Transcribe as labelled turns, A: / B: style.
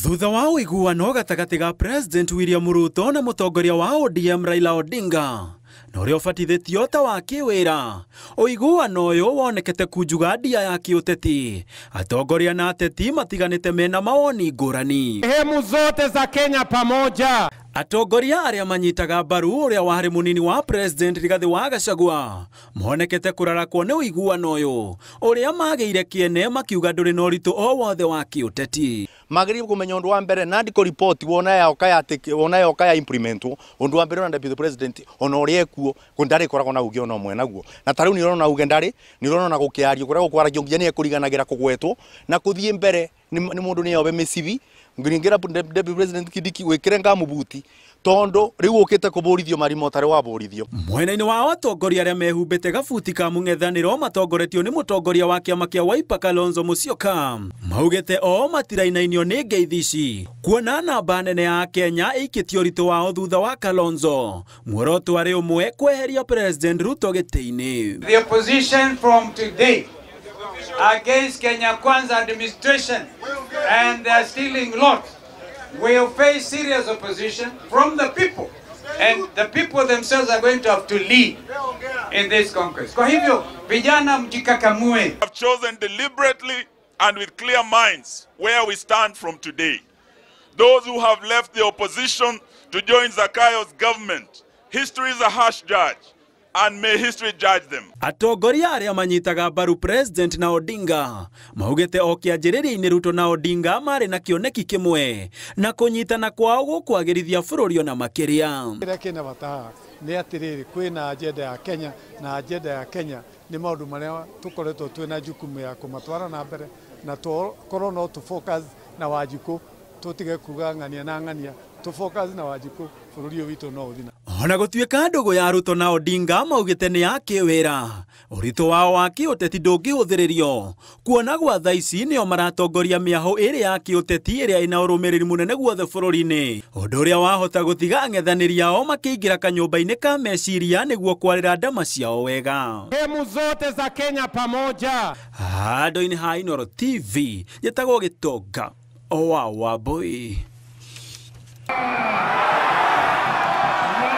A: Thutha wa ũiguano gatagatĩ ga President William Ruto na mũtongoria wa ODM Raila Odinga na ũrĩa ũbatithĩtio ta wa kĩwĩra, ũiguano ũyũ wonekete kunjuga ndia ya kĩũteti. Atongoria na ateti matiganĩte mena mawoni ngũrani.
B: Sehemu zote za Kenya pamoja.
A: Atongoria arĩa manyitaga mbaru ũrĩa warĩ mũnini wa President Rigathi wa Gachagua monekete kũrarakwo nĩ ũiguano ũyũ ũrĩa magĩire kĩene, makiuga ndũrĩ na ũritũ o wothe wa kĩũteti.
C: Magĩrĩirwo kũmenya ũndũ wa mbere NADCO report wona yoka ya wona yoka ya implementwo, ũndũ wa mbere ona deputy president ona ũrĩa ekuo ndarĩ koragwo na uge ona ũmwe naguo, na ta rĩu nĩ ũrona uge ndarĩ, nĩ ũrona ona gũkĩario kũrĩa gũkwaragio nginya nĩ ekũriganagĩra kũgwetwo na kũthiĩ mbere nĩ mũndũ nĩ obe mĩcibi ngĩringĩra deputy president Kindiki wĩkĩre ngamubuti tondu riu ukite kuburithio marimo tari waburithio.
A: Mwena-inĩ wa atongoria arĩa mehumbĩte gabuti ka mũng'ethanĩro matongoretio nĩ mũtongoria wa kĩama kĩa Wiper Kalonzo Musyoka maugĩte o matirainainio nĩ ngeithi ici, kuona namba nene ya Kenya ĩikĩtie ũritũ wao thutha wa Kalonzo, muoroto arĩ ũmwe, kweheria President Ruto gĩtĩ-inĩ.
D: The opposition from today against Kenya Kwanza administration and their stealing lot will face serious opposition from the people, and the people themselves are going to have to lead in this conquest. Kwa hivyo vijana mjikakamue.
E: Have chosen deliberately and with clear minds where we stand from today. Those who have left the opposition to join Zakayo's government, history is a harsh judge, and may history judge them.
A: Atongoria arĩa manyitaga mbaru President na Odinga maugĩte o kĩanjĩrĩria-inĩ Ruto na Odinga marĩ na kĩoneki kĩmwe na kũnyitana kwao gũkwagĩrithia bũrũri ona makĩria.
F: Kĩrĩa kĩna bata haha nĩ atĩrĩrĩ, kwĩna agenda ya Kenya, na agenda ya Kenya nĩ maũndũ marĩa tũkoretwo twĩna jukumu ya kũmatwara na mbere, na tũkorwo no tũ focus na Wanjikũ, tũtige kuga ng'ania na ng'ania, tũ focus na Wanjikũ, bũrũri ũyũ witũ no ũthiĩ na
A: Ona gũtuĩka ndũgũ ya Ruto na Odinga maugĩte nĩ ya kĩwĩra, ũritũ wao wa kĩũteti ndũngĩhũthĩrĩrio, kuona gwa thaa ici nĩo maratongoria mĩahũ ĩrĩa ya kĩũteti ĩrĩa ĩna ũrũmĩrĩri mũnene guothe bũrũri-inĩ, ũndũ ũrĩa wahota gũtiga ang'ethanĩri ao makĩingĩra kanyũmba-inĩ ka meciria nĩguo kwarĩra ndama ciao wega.
B: Sehemu zote za Kenya pamoja.
A: Handũ-inĩ ha Inooro TV njĩtagwo Gĩtonga wa Wambui.